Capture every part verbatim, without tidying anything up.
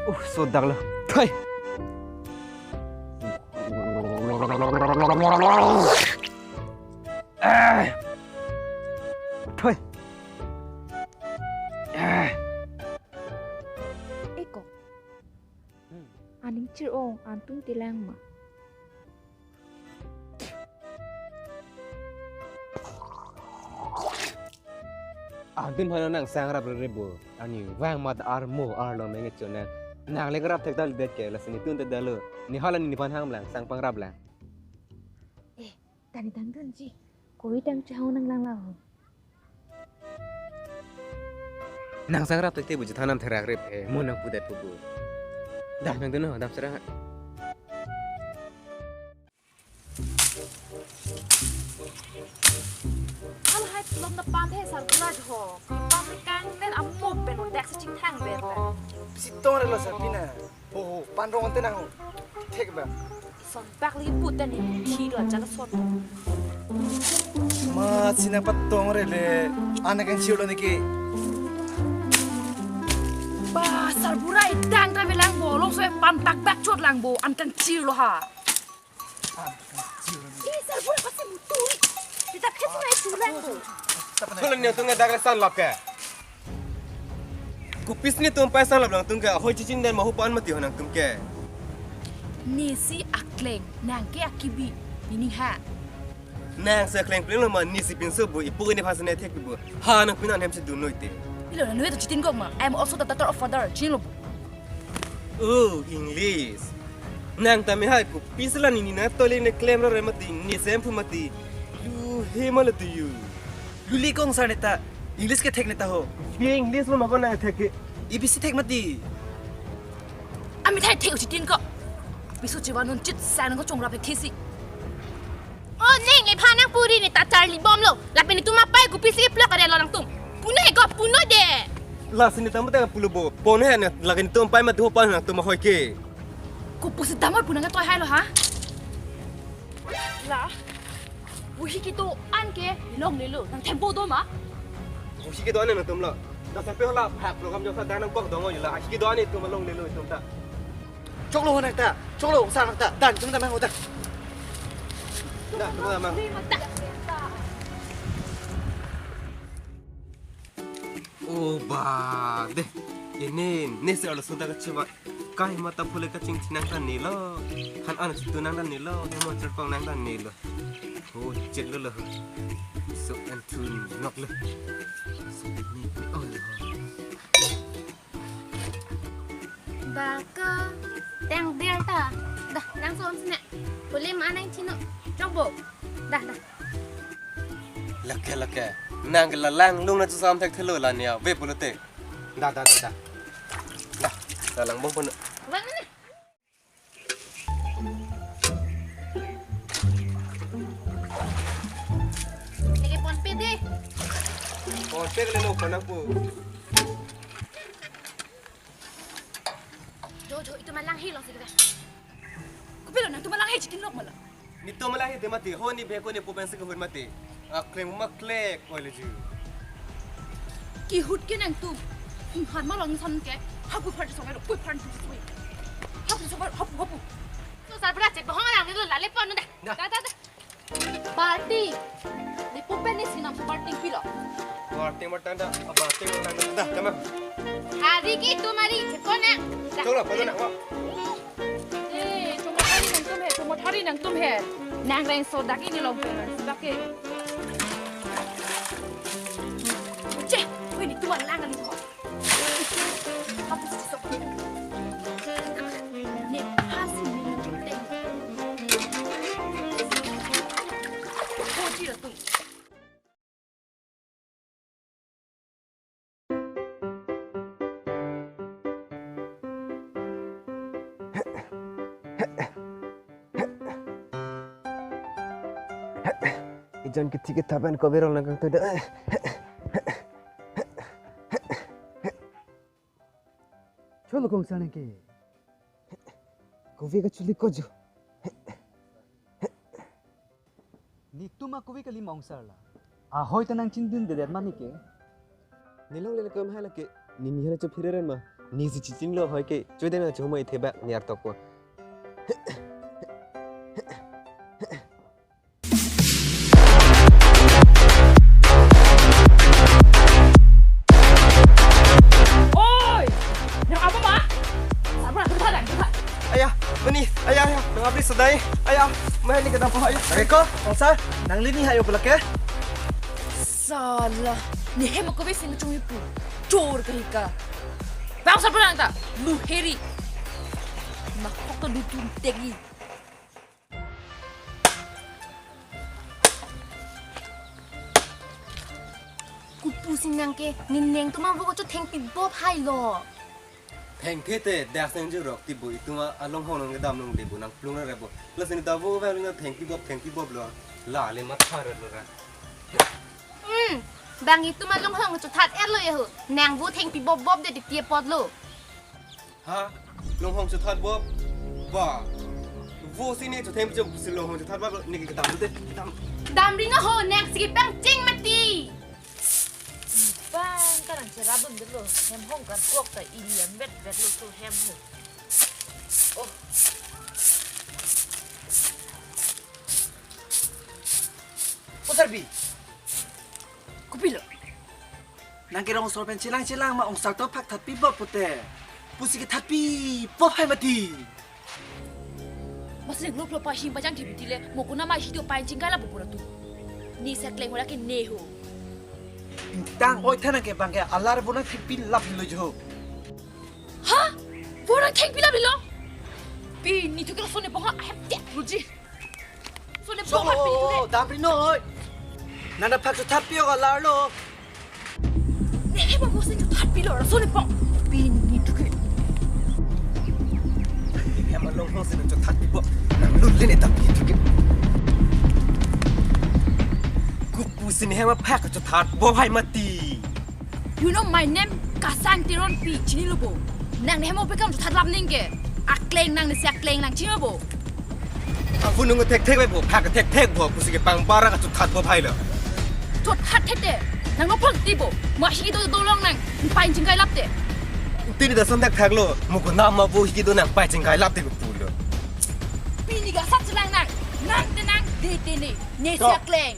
Uh, sodak lo. Thoi. Ah. Thoi. Ah. Eko. Hmm. Aning chir-ong, antum tilang ma. Antum hano nang sang rap rere bo. Ani vang mat armo arlo menge chona. Nang le rap thek dal det ke, lasi netum te dalo. Ne hala nephan hang lang, sang pangrap lang. Eh, tani tangdun ji. Koi tang chehong nang lang lang. Nang sang rap thek te bu chethan nam therak rep he. Mo nang pudet pu bu. Dah nangdun ho, dam serang. Hal hai tulom na pan the sarbura ho. Pan kang nen apo pen dak se chingthang ber pen. Pisi tong relo sarbina. Ho ho, pan rong te nang ho. Thek ba. Son bak li put dan ni thi do aja la son. Ma sina patong rele. Ana kang chirlo niki. Ba sarbura idang ta bilang bo long so pan bak bak chot lang bo an kang chirlo ha. Ih, sarbura pasi mutu. Kita kesi na itu lang tu. Kalau ni tu ngedak le sanlap ke. Kopisi netum pai sanlap nangtum ke, hoi chichin den ma ho pan mati ho nangtum ke. Nesi akleng, nang ke akibi, nini ha. Nang se akleng pleng lo ma nesi pinso bu, ipu ini phase ne thek bu. Ha nang pinan hem si dun noi te. Ilo na noi to chitin gok ma. I am also the daughter of father. Chin lo bu. Oh, English. Nang tame hai kopisi la nini na tole ne klem ra re mati, ne sem phu mati. Lu he ma le tu yu. Luli kong sar neta. English ke thek neta ho. Bi English lo ma ko nang thek ke. A B C thek mati. Ami thai thek uchitin ko. Pisu chiwa nun chit sang ko chong rap thesi. Oh, ning le phanang puri ni ta charli bom lo. Lapen netum apai kopisi plok are lo nangtum. Puno he ko, puno de. Lasi netum ta pulo bo. Pon he na lagi netum pai mati ho pan nangtum hoi ke. Kopusi damar punang toi hai lo ha. La. Buhi kedo-an ke longle lo. Nang thempo do ma. Buhi kedo-an nangtum lo. Dak sampai ho la ha program jok sa dan nang kok dong yo la. Buhi kedo-an netum longle lo netum ta. Choklo ho nang ta, choklo sar nang ta, dan chum ta mang ho ta. Dah, chum ta mang. Oh, ba, deh. Ini, ne se alo sudah kecewa. Kai mata pule kaching chinang ta nilo. Han an chutu nang ta nilo, hemo cherpong nang ta nilo. Oh, chet lo lo. So an thu nok lo. So ni ni oh lo. Baka tang der ta. Dah, langsung sini. Boleh mana yang chino? Coba. Dah, dah. Lake, lake. Nang ke lalang lung na chusam thek thelo la nia. Ve pulote. Dah, dah, dah, dah. Dah, dah lang bong puno. Bang mana? Lagi PhonePe deh. PhonePe ke lo konak pu. Jo, jo, itum alang he lo sih kita. Kopilo nangtum alang he chitin nok mala. Netum alang he te mati, ho ne bheko ne pupen se kehun mati. Akleng ma klek oi le ju. Kehut ke nangtum. Hmm, han ma long san ke. Hapu phar so mai ro, pui phar so mai. Hapu so mai, hapu, hapu. So sarbura chek bohong alang ni lo lale pon dah. Dah. Dah, dah, dah. Party. Ni pupen ni sinam so party pilo. Party matan dah, party matan dah, dah, kama. Hari ki tumari chekona. Dah. Cholo, pada nak, wah. Eh, chomot hari nangtum he, chomot hari nangtum he. Nang reng so dak ini long pe, dak ke. Che, weh, netum alang kali ho. Hapus sok. Ne, hasi ne, ne, ne. Koti lo tum. Ejon kithi kithapen kobirol nang kangtoi da. Cholo kong sanang ke. Kove kachuli kojo. Netum akove kali ma ongsar la. Ahoi ta nang chindun dedet mani ke. Ne longle le kom hai lake. Ne mi hala chop phireren ma. Nisi chichinlo hoike, chudena chuma ithebak niar tokpo. Oi! Nang apa, Mak? Sabar, dulu saja, dulu saja. Ayah, bani, ayah, ayah, nang abri sedai, ayah, main ni kenapa, ayah? Reko, Elsa, nang lini hayo belak ya? Salah, ni hem aku besi macam itu. Chor kahika. Bang, sabar lang ta, lu heri. Mak kok tu lutu tegi. Kopusi nang ke, ne neng atum avo kachethengpi bop hai lo. Thengthe te, dak seng jurok ti bo, itum along hong nang kedam nang de bo, nang plung ra bo. Lasi ne ta vo va nang thengpi bop, thengpi bop lo. La le matha ra lo ra. Hmm, bang itum along hong chothat er lo ya ho. Nang vo thengpi bop bop de di tie apot lo. Ha? Long hong chothat bop? Ba. Vo si ne chothem chom si long hong chothat bop, ne kedam te, kedam. Damri na ho, nang si pangcheng mati. Bang, ka nang cherap dun delo, hem hong kan kok ta ilian vet vet lo so hem ho. Oh. O Sarpi. Kopilo? Nang ke rong osor pen chelang chelang ma ongsar atum aphan thatpi bop pute. Pusi ke thatpi bop hai mati. Mas nang lop lop pa him pajang thip ti le, mo kuna ma hido pa inching kala bupura tu. Ne sekleng hora ke ne ho. Ingtang oi than nang ke bang ke alar bo nang thengpi lap lo jo. Ha? Bo nang thengpi lap lo? Pini thu ke lason ne bong ha hem tek lo ji. Lason ne bong ha pini thu ke. Damri noi. Nang ta phak chothatpi ok alar lo. Ne hem avo si chothatpi lo, lason ne bong. Pini thu ke. Hem along hong si nang chothatpi bop. Nang lun le ne ta pini thu ke. Kopusi ne hem aphak chothat bop hai mati. You know my name? Kasang Teronpi, chinilo bo? Nang ne hem avo pen kam chothat lap nang ke. Akleng nang ne si akleng nang chinilo bo? Avu nung thekthek bo, phak thekthek bo, pusi ke pang bara kachothat bop hai lo. Chothat thekthek, nang no phak ti bo, ma hido dolong nang, pa inching kai lap te. Tini ta son thakthak lo, mo kuna ma vo hido nang pa inching kai lap te kopulo. Pini ke sat chelang nang, nang te nang, de te ne, ne si akleng.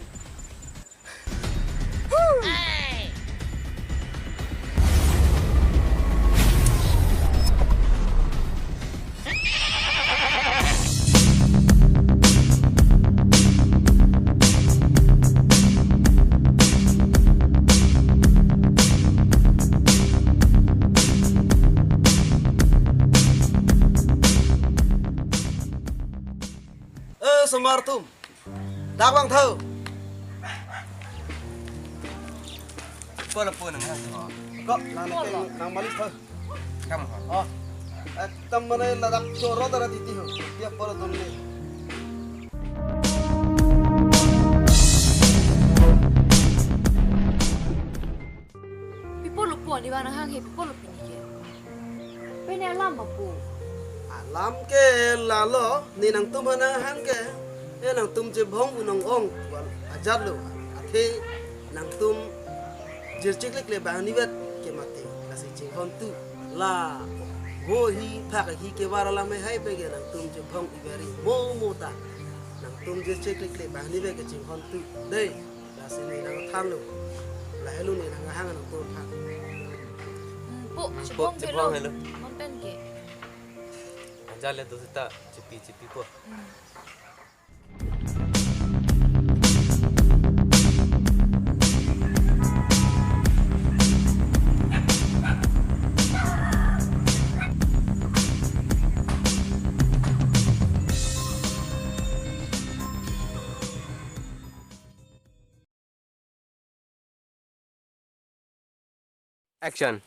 Eh, osomar atum. Dak vangthu. Polo polo nang ha. Kok nang nang malis tho. Kam ho. Oh. Ekdom mane ladak choro dara titi ho. Dia polo dun ni. Pi apot lo pu, ne bang nang hang he, pi apot lo pini ke? Pen alam ma pu? Alam ke lalo, ne nangtum aphan nang hang ke. E nangtum chebhong unong ong, wan ajat lo. Athe nangtum jirchiklik le bang ni vet ke mati, lasi chinghon tu. La, ho hi phak hi kevar alam hai pen ke nangtum chebhong ivari mo mo ta. Nangtum jirchiklik le bang ni vet ke chinghon tu. Dei. Lasi ne nang thanlo. Lahelo ne nang hang nangtum aphan. Hmm, po, po, chebong chebong helo. Helo. Non pen ke. Ajat le do seta, chepi, chepi po. Hmm. Action.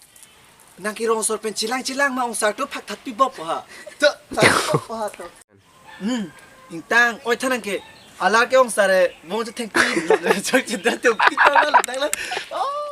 Nang ke rong osor pen chelang chelang ma ongsar atum aphan thatpi bop ha. To, thatpi bop ha to. Hmm, ingtang, oi than nang ke. Alar ke ongsar e, bong chethengpi, chok chedra to, pita na, tang na. Oh.